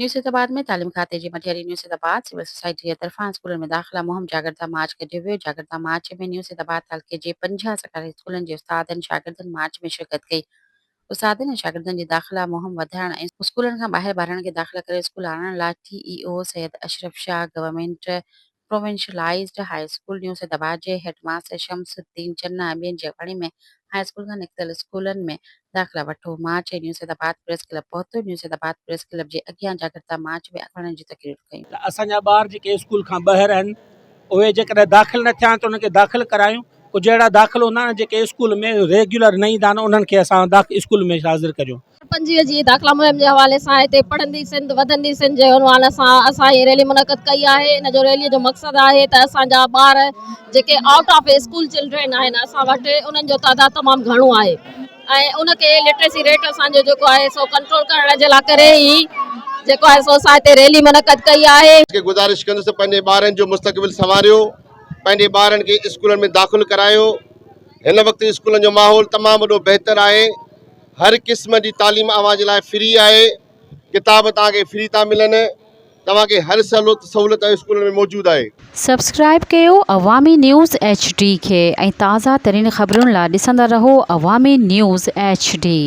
نيو سيدآباد ۾ تعليم کاتي جي مٽياري نيو سيدآباد سول سوسائٽي جي طرفان اسڪولن ۾ داخلا مهم جاڳرتا مارچ ڪڍيو ويو، جاڳرتا مارچ ۾ نيو سيدآباد تعلقي جي 50 سرڪاري اسڪولن جي استادن شاگردن مارچ ۾ شرڪت ڪئي، استادن ۽ شاگردن جي داخلا مهم وڌائڻ ۽ اسڪولن کان ٻاهر ٻارڙن کي داخلا ڪري اسڪول آڻڻ لا T E O Syed Ashraf Shah government provincialised high school new Saidabad جي هيڊ ماستر شمس الدين چنا ۽ ٻين جي اڳواڻي ۾ هاء اسڪول کان نڪتل اسڪولن ۾ داخلا وٺو مارچ نيو سيدآباد پريس ڪلب پهتو، نيو سيدآباد پريس ڪلب جي اڳيان جاڳرتا مارچ ۾ اڳواڻن جون تقريرون ڪيون. ته اسان جا ٻار جيڪي اسڪول کان ٻاهر آهن اهي جيڪڏهن داخل نه ٿيا آهن ته انهن کي داخل ڪرايون ڪجهه اهڙا داخل هوندا آهن جيڪي اسڪول ۾ ريگيولر نه ايندا آهن انهن کي اسان اسڪول ۾ حاضر ڪريون. 25 جي داخلا مهم جي حوالي سان هتي پڙهندي سنڌ وڌندي سنڌ جي عنوان سان اسان هي ريلي منعقد ڪئي آهي ان جو ريلي جو مقصد آهي ته اسان جا ٻار جيڪي آئوٽ آف اسڪول چلڊرين آهن اسان وٽ انهن جو تعداد تمام گهڻو آهي ۽ ان کي لٽريسي ريٽ اسان جو جيڪو آهي سو ڪنٽرول ڪرڻ جي لاء ڪري هي جيڪو آهي سو اسان هتي ريلي منعقد ڪئي آهي. کي گذارش ڪندس ته پنهنجي ٻارن جو مستقبل سنواريو پنهنجي ٻارن کي اسڪولن ۾ داخل ڪرايو هن وقت اسڪولن جو ماحول تمام وڏو بهتر آهي هر قسم جي تعليم اوهان جي لاء فري آهي، ڪتاب توهان کي فري ٿا ملن، توهان کي هر سهولت اسڪولن ۾ موجود آهي. سبسڪرائيب ڪيو عوامي نيوز ايڇ ڊي کي ۽ تازه ترين خبرن لا ڏسندا رهو عوامي نيوز ايڇ ڊي.